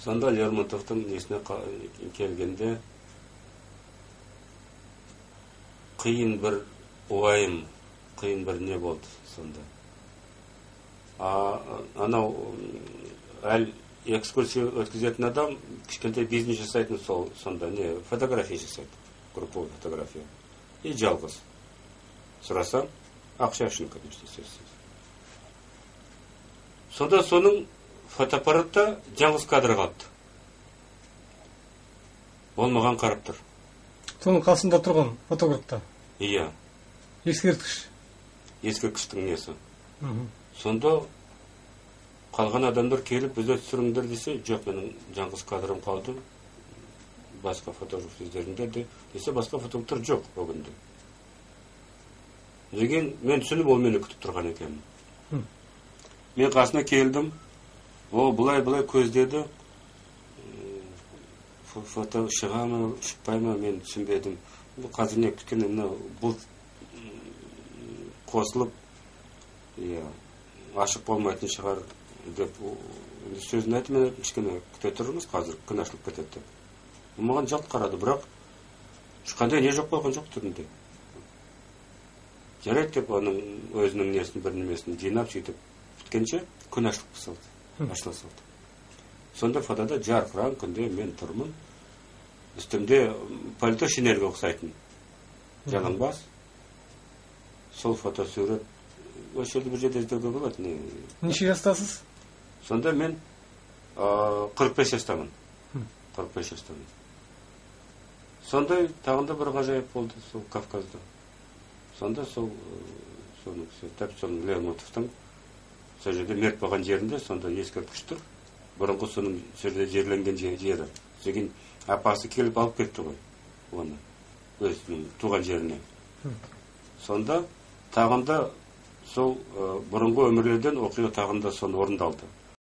Сонда Лермонтовтың несіне келгенде қиын бір уайым, қиын бір не болды сонда. Анау әл экскурсия өткізетін адам кішкентай бизнес жасайтын сол сонда не фотография жасайды, групповой фотография. И жалғыз. Сұрасам, ақша үшін, конечно, сөзсіз. Сонда соның фотоаппаратта жалғыз кадр қалыпты. Ол маған қарап тұр. Соның қасында тұрған фотографта. Иә. Ескерткіш. Ескерткіштің несі. Сонда қалған адамдар келіп бізді түсіріңдер десе, жоқ, менің жалғыз кадрым қалды. Басқа фотограф іздеріңдер десе, басқа фотографтар жоқ бүгінде. Деген мен түсініп, ол мені күтіп тұрған екенмін. Мен қасына келдім. Ол былай-былай көздеді. Фото шыға ма, шықпай ма, мен түсінбедім. Бұл қазір не күткені, мына бұлт қосылып, иә, ашық болмайтын шығар деп сөзін айтып, мен айттым, кішкене күте тұрыңыз, қазір күн ашылып кетеді деп. Ол маған жалт қарады, бірақ ешқандай не жоқ болған жоқ түрінде. Жарайды деп оның өзінің несін, бір немесін жинап сөйтіп біткенше күн ашылып салды, ашыла салды. Сонда фотода жарқыраған күнде мен тұрмын. Үстімде пальто шинельге ұқсайтын жалаңбас. Сол фотосурет осы жерде бір жерде іздеуге болады. Не? Неше жастасыз? Сонда мен 45 жастамын. 45 жастамын. Сондай тағы да бір ғажайып болды сол Кавказда. Сонда сол, соның, тап соның Лермонтовтың сол жерде мерт болған жерінде сонда ескерткіш тұр. Бұрынғы соның сол жерде жерленген жері. Содан кейін апасы келіп алып кетті ғой оны өзінің туған жеріне. Сонда тағында сол бұрынғы өмірлерден оқиға тағында соны орындалды.